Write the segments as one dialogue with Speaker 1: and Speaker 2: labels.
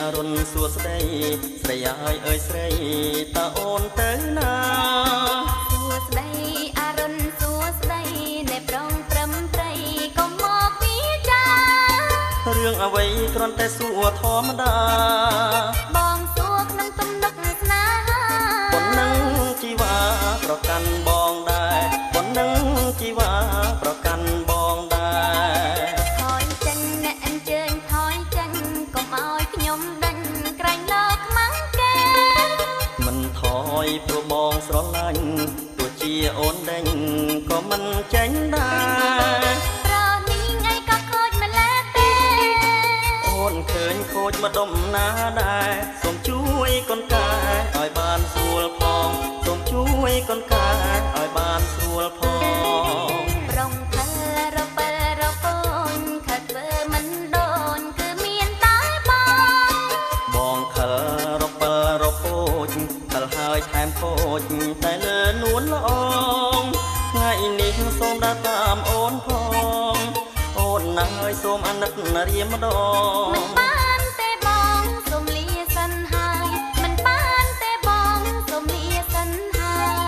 Speaker 1: អរុណសួស្តីស្រីហើយអើយស្រីតើអូនទៅណា
Speaker 2: សួស្តីអរុណសួស្តីណែប្រងប្រឹមព្រៃកុំមកវាចា
Speaker 1: រឿងអ្វីគ្រាន់តែសួរធម្មតា
Speaker 2: បងសួរក្នុងទំនុកស្នេហា
Speaker 1: ប៉ុណ្ណឹងជីវ៉ាប្រកាន់បងដែរប៉ុណ្ណឹងជីវ៉ាប្រកាន់បងដែរ
Speaker 2: ថយចេញអ្នកអញ្ជើញថយចេញកុំឲ្យខ្ញុំដេញក្រែងលើខ្មាំងគេ
Speaker 1: មិនថយព្រោះបងស្រឡាញ់ទោះជាអូនដេញក៏មិនចេញដែរ
Speaker 2: ប្រនេះថ្ងៃក៏ខូចម្លេះទេ
Speaker 1: អូនឃើញខូចម្ដុំណាដែរសូមជួយកូនកែឲ្យបានស្រួលផងសូមជួយកូនកែឲ្យបានស្រួលផង
Speaker 2: ប្រងខលរពិលរពូនខិតធ្វើមិនដូនគឺមានតែបង
Speaker 1: បងខលរពិលរពូជខលហើយថែមខូចតែលើនួនល្អងថ្ងៃនេះសូមដើរតាមអូនផងអូនណាស់សូមអាណិតរៀមម្ដង
Speaker 2: មិនបានទេបងសូមលាសិនហើយមិនបានទេបងសូមលាសិនហើយ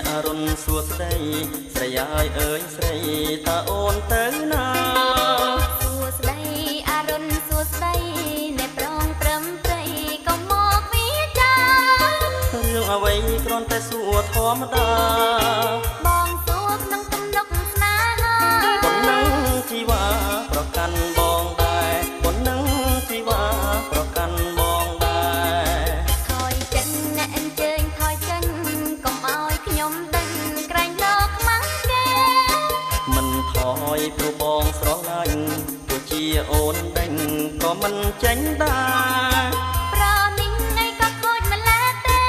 Speaker 1: អរុណសួស្តីស្រីហើយអើយស្រីតើអូនទៅណា
Speaker 2: សួស្តីអរុណសួស្តីណែប្រងប្រឹមព្រៃកុំមកវាចា
Speaker 1: រឿងអ្វីគ្រាន់តែសួរធម្មតា
Speaker 2: បងសួរក្នុងទំនុកស្នេហា
Speaker 1: ប៉ុណ្ណឹងជីវ៉ាប្រកាន់បងដែរប៉ុណ្ណឹងជីវ៉ាប្រកាន់បងដែរ
Speaker 2: ថយចេញអ្នកអញ្ជើញថយចេញកុំឲ្យខ្ញុំដេញក្រែងលើខ្មាំងគេ
Speaker 1: មិនថយព្រោះបងស្រឡាញ់ទោះជាអូនដេញក៏មិនចេញដែរ
Speaker 2: ប្រនេះថ្ងៃក៏ខូចម្លេះទេ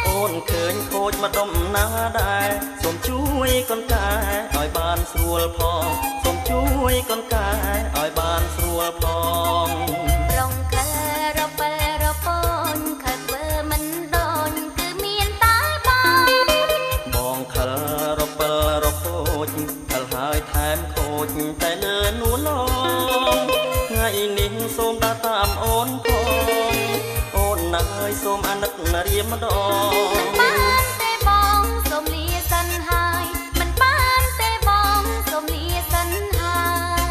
Speaker 1: អូនឃើញខូចម្ដុំណាដែរសូមជួយកូនកែឲ្យបានស្រួលផងសូមជួយកូនកែឲ្យបានស្រួលផង
Speaker 2: ប្រងខលរពិលរពូនខលធ្វើមិនដូនគឺមានតែបង
Speaker 1: បងខលរពិលរពូជខលហើយថែមខូចតែលើនួនឡងថ្ងៃនេះសូមដើរតាមអូនផងអូនណាស់សូមអាណិតរៀមម្ដង
Speaker 2: មិនបានទេបងសូមលាសិនហើយមិនបានទេបងសូមលាសិនហើយ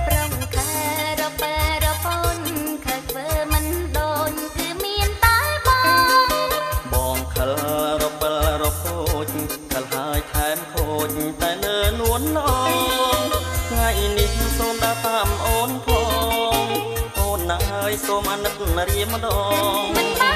Speaker 2: ប្រងខលរពិលរពូនខលធ្វើមិនដូនគឺមានតែបង
Speaker 1: បងខលរពិលរពូជខលហើយថែមខូចតែលើនួនល្អងថ្ងៃនេះសូមដើរតាមអូនផងអូនណាស់សូមអាណិតរៀមម្ដង
Speaker 2: មិន